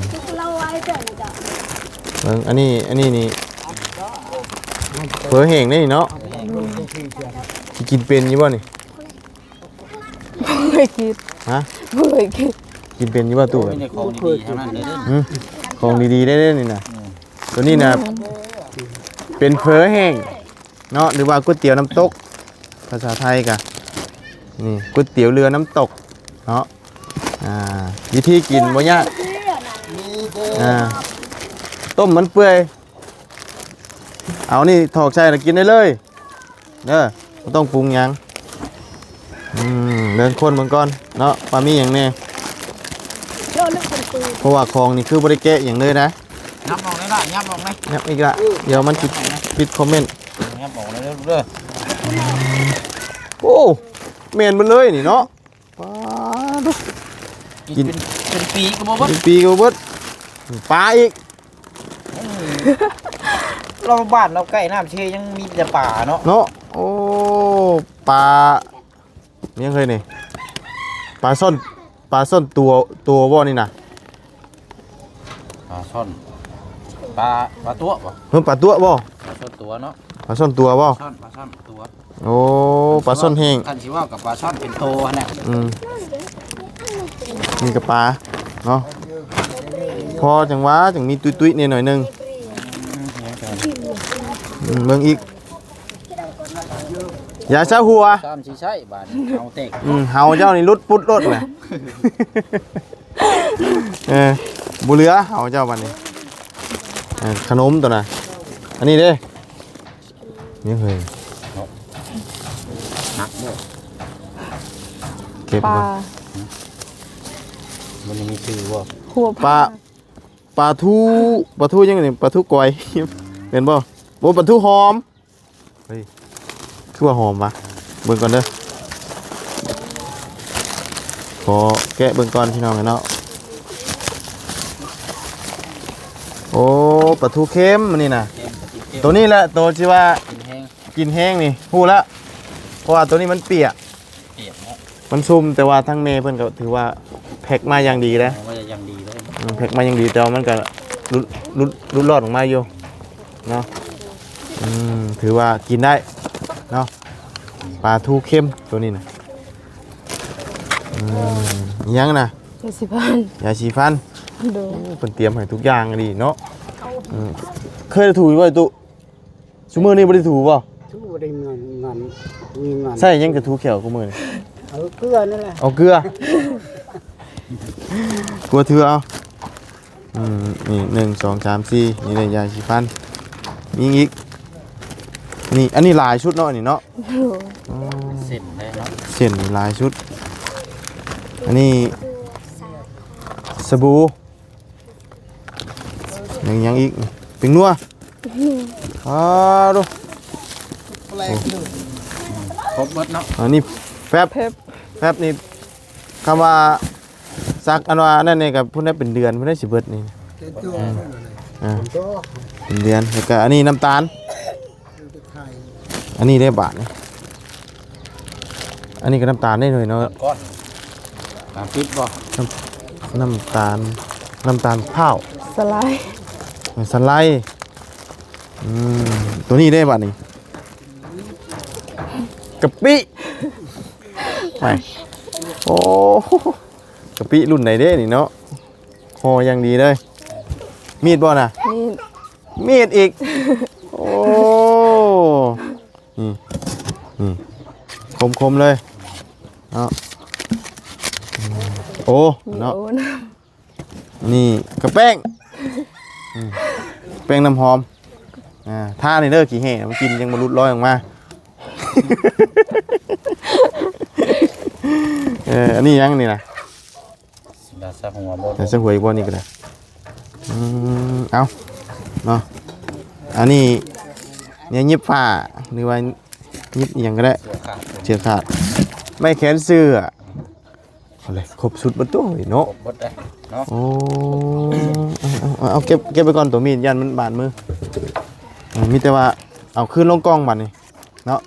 ເບິ່ງ ອັນນີ້ ອັນນີ້ນີ້ ເຝີແຫ້ງເດ້ນີ້ເນາະ. ຊິກິນເປັນຢູ່ບໍ່ນີ້? ບໍ່ເຄີຍກິນ. ຮະ? ບໍ່ເຄີຍກິນ. ກິນເປັນຢູ່ບໍ່ຕູ້? ໂອ້ຍ ມີແຕ່ຂອງດີໆທັງນັ້ນເດ້. ຫຶ? ຂອງດີໆເດ້ນີ້ນະ. ອືມ ຕົວນີ້ນະ ອືມ ເປັນເຝີແຫ້ງເນາະ ຫຼືວ່າກ໋ວຍຕຽວນ້ຳຕົກ ພາສາໄທກະນີ້ ກ໋ວຍຕຽວເຮືອນ້ຳຕົກເນາະ. ອ່າ ວິທີກິນບໍ່ຍາກ. ອ່າ ຕົ້ມມັນເປື່ອຍ ເອົານີ້ຖອກໃສ່ແລ້ວກິນໄດ້ເລີຍເດີ ບໍ່ຕ້ອງປຸງຫຍັງ. ອືມ ເບິ່ງຄົນເບິ່ງກ່ອນເນາະ ວ່າມີຫຍັງແດ່ ເພາະວ່າຂອງນີ້ຄືບໍ່ໄດ້ແກະຫຍັງເລີຍນະ. ຫຍັບອອກແດ່ລະ ຫຍັບອອກແດ່ ຫຍັບອີກລະ ດຽວມັນຊິປິດຄອມເມັນ. ຫຍັບອອກແດ່ເດີລູກເດີ. ໂອ້ ແມ່ນເບິດເລີຍນີ້ເນາະ. ປາດ ກິນ ກິນເປັນ ເປັນປີກໍບໍ່ເບິດ ເປັນປີກໍບໍ່ເບິດ. ປາອີກ ເອີ ລາວບ້ານລາວໃກ້ນ້ຳເຊຍັງມີແຕ່ປາເນາະ ເນາະ. ໂອ້ ປາຫຍັງເຮີ້ຍນີ້ ປາຊ່ອນ ປາຊ່ອນຕົວ ຕົວບໍ່ນີ້ນະ? ປາຊ່ອນ ປາ ປາຕົວະບໍ່? ເອີ ປາຕົວະບໍ່? ປາຊ່ອນຕົວະເນາະ ປາຊ່ອນຕົວະບໍ່? ປາຊ່ອນ ປາຊ່ອນຕົວະ. ໂອ້ ປາຊ່ອນແຫ້ງ ຄັນຊິເວົ້າກັບປາຊ່ອນເປັນໂຕຫັ້ນແຫຼະ. ອືມ ນີ້ກະປາເນາະ ພໍຈັ່ງວ່າຈັ່ງມີຕຸ້ຍໆແດ່ໜ້ອຍໜຶ່ງ. ອືມ ເບິ່ງອີກ ຢາຊາຫົວ ຊ້ຳຊິໃຊ້ບາດນີ້ ເຫົ່າແຕກ. ອືມ ເຫົ່າເຈົ້ານີ້ຫຼຸດປຸດໂລດແຫຼະ. ເອີ ບໍ່ເຫຼືອເຫົ່າເຈົ້າບາດນີ້. ເອີ ຂະໜົມຕົວນະ ອັນນີ້ເດ້ ນີ້ເຮີ້ຍ ໜັກເດີ ເກັບ ປາ ກ່ອນ. ມັນມີຊື່ບໍ່? ຫົວ ປາ ປາ ປາທູ ປາທູຫຍັງນີ້ ປາທູກອຍ ແມ່ນບໍ່? ໂອ້ ປາທູຫອມ. ເຮີ້ຍ ຄືວ່າຫອມວະ ເບິ່ງກ່ອນເດີ ຂໍແກະເບິ່ງກ່ອນພີ່ນ້ອງເນາະ. ໂອ້ ປາທູເຄັມອັນນີ້ນະ ເຄັມ ປາທູເຄັມ ໂຕນີ້ແຫຼະ ໂຕທີ່ວ່າກິນແຮງ ກິນແຮງນີ້ ຮູ້ລະ ເພາະວ່າໂຕນີ້ມັນປຽກ ປຽກເນາະ ມັນຊຸ່ມ ແຕ່ວ່າທາງແມ່ເພິ່ນກໍຖືວ່າແພັກມາຢ່າງດີເດ້ ເອົາມາຢ່າງດີເລີຍ. ອືມ ແພັກມາຢ່າງດີ ແຕ່ວ່າມັນກໍຫຼຸດ ຫຼຸດ ຫຼຸດລອດອອກມາຢູ່ເນາະ. ອືມ ຖືວ່າກິນໄດ້ເນາະ ປາທູເຄັມໂຕນີ້ນະ. ອືມ ອີຫຍັງນະ? ຢາສີຟັນ ຢາສີຟັນ. ໂດຍ ໂອ້ ເພິ່ນຕຽມໃຫ້ທຸກຢ່າງອີ່ຫຼີເນາະ. ອືມ ເຄີຍຖືຢູ່ບໍ່ຕູ້? ຊຸມື້ນີ້ບໍ່ໄດ້ຖືບໍ່? ຖືບໍ່ໄດ້ເງິນ ເງິນ ມີເງິນ ໃຊ້ຫຍັງຈະຖູແຂ້ວຄູ່ມື້ນີ້? ເອົາເກືອນັ້ນແຫຼະ ເອົາເກືອ ກົວຖືເອົາ. ອືມ ນີ້ ໜຶ່ງ ສອງ ສາມ ສີ່ ນີ້ໄດ້ຢາສີຟັນ ມີຫຍັງອີກ? ນີ້ ອັນນີ້ຫຼາຍສຸດເນາະ ອັນນີ້ເນາະ. ໂດຍ ອໍ ເສັ້ນໄດ້ເນາະ ເສັ້ນນີ້ຫຼາຍສຸດ. ອັນນີ້ສະບູ ຍັງ ຍັງອີກ ເປັນນົວ. ອືມ ອ້າວ ໂອ້ ຄົບເບິດເນາະ. ອັນນີ້ແຟັບ ແຟັບ ແຟັບນີ້ ຄຳວ່າສັກ ອັນວ່າອັນນັ້ນນີ້ກໍພຸ້ນໄດ້ເປັນເດືອນ ພຸ້ນໄດ້ຊິເບິດນີ້. ອືມ ອ່າ ເປັນເດືອນ. ແລ້ວກໍອັນນີ້ນ້ຳຕານ ອັນນີ້ໄດ້ບາດນີ້ ອັນນີ້ກໍນ້ຳຕານໄດ້ເລີຍເນາະ. ນ້ຳກ້ອນ ນ້ຳປິດບໍ່? ນ້ຳ ນ້ຳຕານ ນ້ຳຕານພ້າວ ສະໄລ ເອີ ສະໄລ. ອືມ ໂຕນີ້ໄດ້ບາດນີ້ ກະປິ ໄປ ໂອ້ ກະປິລຸ້ນໃດເດ້ນີ້ເນາະ ຫໍ່ຢ່າງດີເລີຍ. ມີດບໍ່ນະ? ມີດ ມີດອີກ ໂອ້ ນີ້ ນີ້ ຄົມໆເລີຍເນາະ. ໂອ້ ເນາະ ໂອ້ນະ ນີ້ກະແປ້ງ ອືມ ແປ້ງນ້ຳຫອມ. ອ່າ ທານີ້ເດີ ຂີ້ແຮ່ມັນກິນຍັງບໍ່ຫຼຸດລອຍອອກມາ. ເອີ ອັນນີ້ຫຍັງນີ້ນະ? ຢາຊະຫົວບໍ່? ຢາຊະຫົວອີກບໍ່ນີ້ກໍໄດ້. ອືມ ເອົາເນາະ ອັນນີ້ແນວຫຍິບຜ້າ ຫຼືວ່າຫຍິບອີ່ຫຍັງກໍໄດ້ ເສື້ອຂາດ ເສື້ອຂາດ ໄມ້ແຂວນເສື້ອ. ເອົາເລີຍ ຄົບຊຸດເບິດໂຕເນາະ ຄົບເບິດເດ້ເນາະ. ໂອ້ ເອົາ ເອົາ ເອົາ ເກັບ ເກັບໄວ້ກ່ອນ ໂຕມີດຢ້ານມັນບາດມື. ເອີ ມີແຕ່ວ່າເອົາຄືນລົງກ່ອງບາດນີ້ເນາະ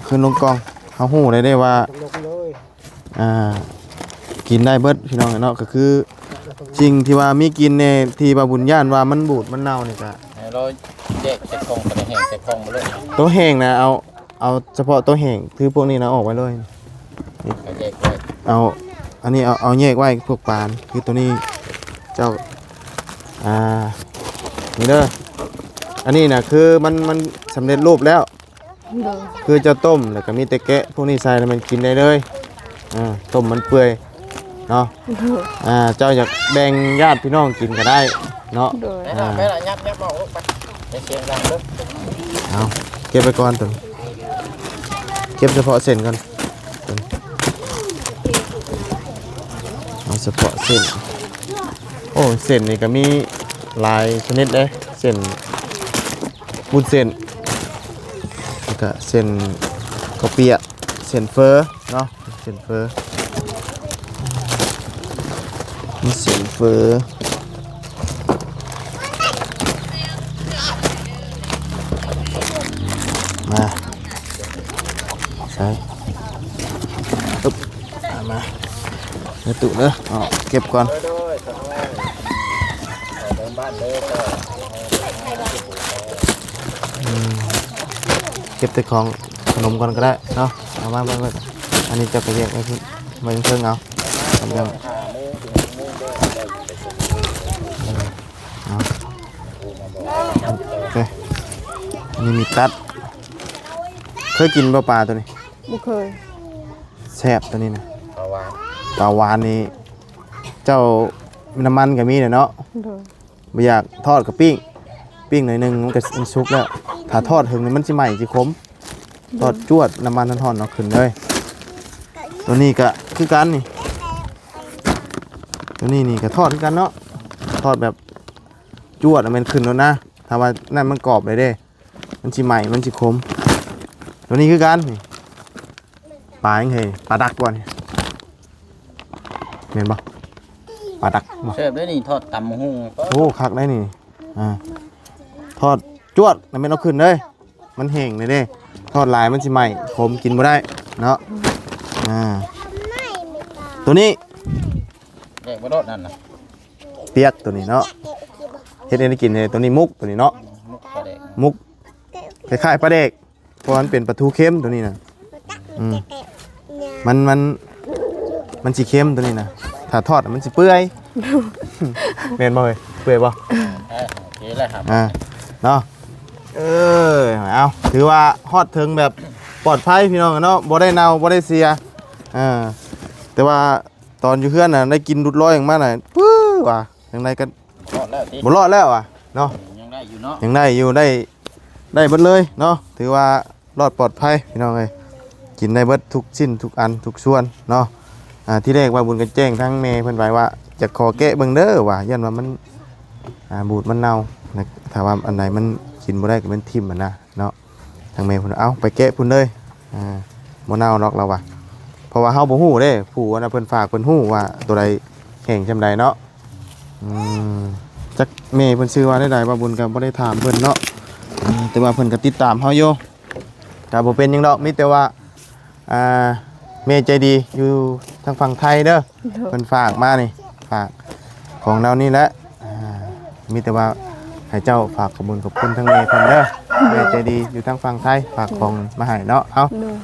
ຄືນລົງກ່ອງ. ເຮົາຮູ້ໄດ້ເດ້ວ່າ ອ່າ ກິນໄດ້ເບິດພີ່ນ້ອງເນາະ ກໍຄື ສິ່ງທີ່ວ່າມີກິ່ນແດ່ ທີ່ວ່າບຸນຢ້ານວ່າມັນບູດມັນເນົ່ານີ້ກະ ໃຫ້ເຮົາແຍກໃສ່ກ່ອງ ໂຕແຫ້ງໃສ່ກ່ອງໄປເລີຍ. ໂຕແຫ້ງນະ ເອົາ ເອົາສະເພາະໂຕແຫ້ງ ຄືພວກນີ້ນະ ອອກໄວ້ເລີຍ. ກໍແຍກໄວ້ ເອົາ ອັນນີ້ເອົາ ເອົາແຍກໄວ້ພວກປານ ຄືໂຕນີ້ ເຈົ້າ ອ່າ ນີ້ເດີ ອັນນີ້ນະ ຄືມັນ ມັນສຳເລັດຮູບແລ້ວ. ໂດຍ ຄືເຈົ້າຕົ້ມ ແລ້ວກໍມີແຕ່ແກະພວກນີ້ໃສ່ ແລ້ວມັນກິນໄດ້ເລີຍ. ອ່າ ຕົ້ມມັນເປື່ອຍເນາະ. ໂດຍ ອ່າ ເຈົ້າຢາກແບ່ງຍາດພີ່ນ້ອງກິນກໍໄດ້ເນາະ. ໂດຍ ອ່າ ໄປລະ ຍັບ ຍັບອອກລູກ ໄປ ໄປ ສຽງດັງເດີ. ເອົາ ເກັບໄວ້ກ່ອນຕົວນີ້ ເກັບສະເພາະເສັ້ນກ່ອນ ເອົາສະເພາະເສັ້ນ. ໂອ້ ເສັ້ນນີ້ກໍມີຫຼາຍຊະນິດເດ້ ເສັ້ນ ວຸ້ນເສັ້ນ ແລ້ວກະເສັ້ນເຂົ້າປຽກ ເສັ້ນເຝີເນາະ ເສັ້ນເຝີ ມີເສັ້ນເຝີ ມາ ໃສ່ ປຶບ ມາ ໃນຕູ້ເດີ ເອົາເກັບກ່ອນ. ອືມ ເກັບແຕ່ຂອງຂະໜົມກ່ອນກໍໄດ້ເນາະ ເອົາມາເບິ່ງເບິ່ງ ອັນນີ້ເຈົ້າກໍແຍກໄວ້ ໄວ້ເທິງເອົາ ເອົາ ເອົາ ໂອເຄ ອັນນີ້ມີຕັດ. ເຄີຍກິນບໍ່ປາໂຕນີ້? ບໍ່ເຄີຍ. ແຊບໂຕນີ້ນະ ປາຫວານ ປາຫວານນີ້ ເຈົ້າ ນ້ຳມັນກໍມີແຫຼະເນາະ. ໂດຍ ບໍ່ຢາກທອດກໍປີ້ງ ປີ້ງໜ້ອຍໜຶ່ງມັນກໍ ມັນສຸກແລ້ວ ຖ້າທອດເຖິງນີ້ມັນຊິໄໝ້ຊິຂົມ. ໂດຍ ທອດຈວດ ນ້ຳມັນຮ້ອນໆ ເອົາຂຶ້ນເລີຍ. ໂຕນີ້ກໍຄືກັນນີ້ ໂຕນີ້ນີ້ກໍທອດຄືກັນເນາະ ທອດແບບຈວດ ແມ່ນຂຶ້ນໂລດນະ ຖ້າວ່ານັ້ນມັນກອບເລີຍເດ້ ມັນຊິໄໝ້ ມັນຊິຂົມ. ໂຕນີ້ຄືກັນນີ້ ປາຫຍັງເຮີ້ຍ ປາດັກບໍ່ນີ້ ແມ່ນບໍ່? ປາດັກບໍ່? ແຊບເດ້ນີ້ ທອດຕຳບັກຫຸ່ງ. ໂອ້ ຄັກໄດ໋ນີ້ ອ່າ ທອດຈວດ ແມ່ນເອົາຂຶ້ນເລີຍ ມັນແຫ້ງເດ້ ທອດຫຼາຍມັນຊິໄໝ້ ຂົມ ກິນບໍ່ໄດ້ເນາະ. ອ່າ ໂຕນີ້ ແຍກບໍ່ໂດດນັ້ນນະ ປຽກໂຕນີ້ເນາະ ເຮັດໃຫ້ໄດ້ກິນເດ້. ໂຕນີ້ໝົກ ໂຕນີ້ເນາະ ໝົກປາແດກ ໝົກ ຄ້າຍໆ ປາແດກ ເພາະວ່າມັນເປັນປາທູເຄັມໂຕນີ້ນະ. ອືມ ມັນ ມັນ ມັນຊິເຄັມໂຕນີ້ນະ ຖ້າທອດມັນຊິເປື່ອຍ. ແມ່ນບໍ່ເອີຍ ເປື່ອຍບໍ່? ເອີ ໂອເຄແລ້ວ ອ່າ ເນາະ. ເອີ ເອົາ ຖືວ່າຮອດເຖິງແບບປອດໄພພີ່ນ້ອງເນາະ ບໍ່ໄດ້ເນົ່າບໍ່ໄດ້ເສຍ. ເອີ ແຕ່ວ່າຕອນຢູ່ເຮືອນນະ ໄດ້ກິ່ນຫຼຸດລອຍອອກມານະ ປຶ້ ວ່າຈັ່ງໃດກໍ ຮອດແລ້ວຕິ ບໍ່ລອດແລ້ວຫວາເນາະ. ຍັງໄດ້ຢູ່ເນາະ ຍັງໄດ້ຢູ່ ໄດ້ ໄດ້ເບິດເລີຍເນາະ ຖືວ່າລອດປອດໄພພີ່ນ້ອງເອີຍ ກິນໄດ້ເບິດທຸກຊິ້ນທຸກອັນທຸກສ່ວນເນາະ. ອ່າ ທີແລກວ່າບຸນກໍແຈ້ງທາງແມ່ເພິ່ນໄປວ່າ ຢາກຂໍແກະເບິ່ງເດີວ່າ ຢ້ານວ່າມັນ ອ່າ ບູດມັນເນົ່າ ຖ້າວ່າອັນໃດມັນກິນບໍ່ໄດ້ກໍແມ່ນຖິ້ມຫັ້ນນະເນາະ. ທາງແມ່ເພິ່ນ ເອົາ ໄປແກະພຸ້ນເລີຍ ອ່າ ບໍ່ເນົ່າດອກລາວວ່າ ເພາະວ່າເຮົາບໍ່ຮູ້ເດ້ ຜູ້ອັນນັ້ນເພິ່ນຝາກເພິ່ນຮູ້ວ່າໂຕໃດແຫ້ງຊ່ຳໃດເນາະ. ອືມ ຈັກແມ່ເພິ່ນຊື່ວ່າແນວໃດ ບ່າວບຸນກໍບໍ່ໄດ້ຖາມເພິ່ນເນາະ ແຕ່ວ່າເພິ່ນກໍຕິດຕາມເຮົາຢູ່ ກໍບໍ່ເປັນຫຍັງດອກ ມີແຕ່ວ່າ ອ່າ ແມ່ໃຈດີຢູ່ທາງຝັ່ງໄທເດີ ໂດຍ ເພິ່ນຝາກມານີ້ ຝາກຂອງເຫຼົ່ານີ້ແຫຼະ. ອ່າ ມີແຕ່ວ່າໃຫ້ເຈົ້າຝາກຂອບບຸນຂອບຄຸນທາງແມ່ເພິ່ນເດີ ແມ່ໃຈດີຢູ່ທາງຝັ່ງໄທ ຝາກຂອງມາໃຫ້ເນາະ. ເອົາ ໂດຍ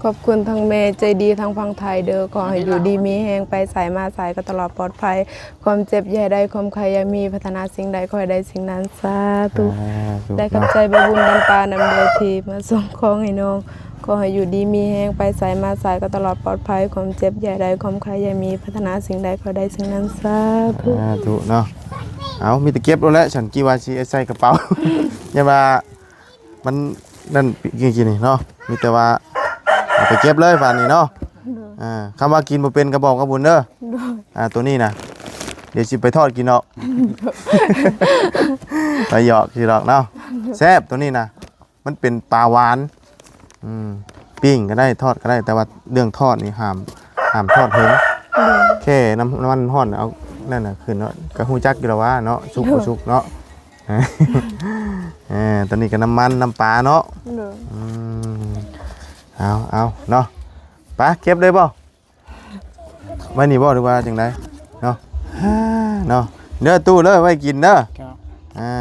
ຂອບຄຸນທາງແມ່ໃຈດີທາງຝັ່ງໄທເດີ ຂໍໃຫ້ຢູ່ດີມີແຮງ ໄປໃສມາໃສກໍຕະຫຼອດປອດໄພ ຄວາມເຈັບຢ່າໃຫ້ໄດ້ ຄວາມໄຂ້ຢ່າມີ ປາດຖະໜາສິ່ງໃດຂໍໃຫ້ໄດ້ສິ່ງນັ້ນ ສາທຸ. ສາທຸ ໄດ້ຂອບໃຈ ເນາະ ບ່າວບຸນ ບັນປານຳເດີ ທີ່ມາສົ່ງຂອງໃຫ້ນ້ອງ ຂໍໃຫ້ຢູ່ດີມີແຮງ ໄປໃສມາໃສກໍຕະຫຼອດປອດໄພ ຄວາມເຈັບຢ່າໃຫ້ໄດ້ ຄວາມໄຂ້ຢ່າມີ ປາດຖະໜາສິ່ງໃດຂໍໃຫ້ໄດ້ສິ່ງນັ້ນ ສາທຸ ສາທຸເນາະ. ເອົາ ມີແຕ່ເກັບໂລດແຫຼະ ສັນກີວ່າຊິໃສ່ກະເປົາ ຢ່າວ່າ ມັນນັ້ນກິນນີ້ເນາະ ມີແຕ່ວ່າເອົາໄປເກັບເລີຍບາດນີ້ເນາະ. ໂດຍ ອ່າ ຄຳວ່າກິນບໍ່ເປັນກໍບອກກັບບຸນເດີ. ໂດຍ ອ່າ ໂຕນີ້ນະ ດຽວຊິໄປທອດກິນເນາະ ໄປຫຍອກຊິດອກເນາະ. ໂດຍ ແຊບໂຕນີ້ນະ ມັນເປັນປາຫວານ. ອືມ ປີ້ງກໍໄດ້ ທອດກໍໄດ້ ແຕ່ວ່າເລື່ອງທອດນີ້ຫ້າມ ຫ້າມທອດເຖິງ. ໂດຍ ແຄ່ນ້ຳ ນ້ຳມັນຮ້ອນ ເອົານັ້ນນະຂຶ້ນເນາະ ກໍຮູ້ຈັກຢູ່ແລ້ວວ່າເນາະ ສຸກບໍ່ສຸກເນາະ. ເອີ ໂດຍ ຕອນນີ້ກໍນ້ຳມັນ ນ້ຳປາເນາະ. ໂດຍ ອືມ ເອົາ ເອົາເນາະ ໄປເກັບເລີຍບໍ່? ໄວ້ນີ້ບໍ່ ຫຼືວ່າຈັ່ງໃດເນາະ? ອ່າ ເນາະ ເດີຕູ້ເດີ ໄວ້ກິນເດີ ເຈົ້າ ອ່າ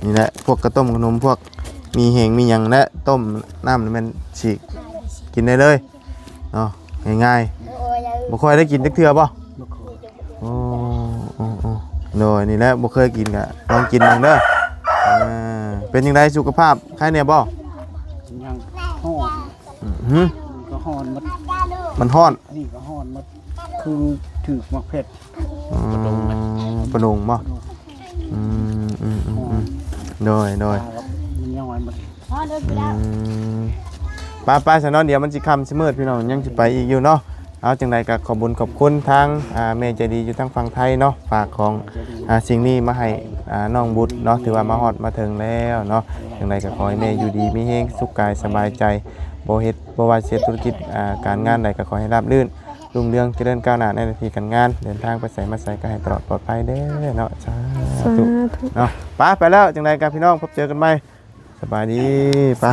ນີ້ແຫຼະ ພວກກະຕົ້ມຂະໜົມ ພວກໝີ່ແຫ້ງໝີ່ຫຍັງແຫຼະ ຕົ້ມນ້ຳນີ້ແມ່ນຊິກິນໄດ້ເລີຍເນາະ ງ່າຍໆ ບໍ່ຄ່ອຍໄດ້ກິນຈັກເທື່ອບໍ່? ບໍ່ຄ່ອຍ ໂອ້ ໂອ້ ໂອ້ ໂດຍ ນີ້ແຫຼະ ບໍ່ເຄີຍກິນກະລອງກິນເບິ່ງເດີ ເອີ ເປັນຈັ່ງໃດ ສຸຂະພາບໄຄແດ່ບໍ່? ຍັງຮ້ອນ ຫື ມັນກໍຮ້ອນໝົດ ມັນຮ້ອນ ອັນນີ້ກໍຮ້ອນໝົດ ຄືຖືກໝາກເຜັດ ອືມ ປະດົງບໍ່? ປະດົງ ອືມ ອືມ ອືມ ອືມ ໂດຍ ໂດຍ ປາກໍມັນຍ້ອຍໝົດ ອືມ ໄປໆ ຊະເນາະ ດຽວມັນຊິຄ່ຳຊິມືດ ພີ່ນ້ອງ ຍັງຊິໄປອີກຢູ່ເນາະ ເອົາ ຈັ່ງໃດກໍຂອບບຸນຂອບຄຸນທາງ ອ່າ ແມ່ໃຈດີຢູ່ທາງຝັ່ງໄທເນາະ ຝາກຂອງ ອ່າ ສິ່ງນີ້ມາໃຫ້ ອ່າ ນ້ອງບຸດເນາະ ຖືວ່າມາຮອດມາເຖິງແລ້ວເນາະ ຈັ່ງໃດກໍຂໍໃຫ້ແມ່ຢູ່ດີມີແຮງ ສຸກກາຍສະບາຍໃຈ ບໍ່ເຮັດ ບໍ່ວ່າຊິເຮັດທຸລະກິດ ອ່າ ການງານໃດກໍຂໍໃຫ້ລາບລື່ນ ລຸ່ງເຮືອງ ຈະເລີນກ້າວໜ້າໃນໜ້າທີ່ການງານ ເດີນທາງໄປໃສມາໃສກໍໃຫ້ຕະຫຼອດປອດໄພເດີເນາະ ສາທຸ ສາທຸ ເນາະ ໄປ ໄປແລ້ວ ຈັ່ງໃດກໍພີ່ນ້ອງ ພົບເຈີກັນໃໝ່ ສະບາຍດີ ໄປ.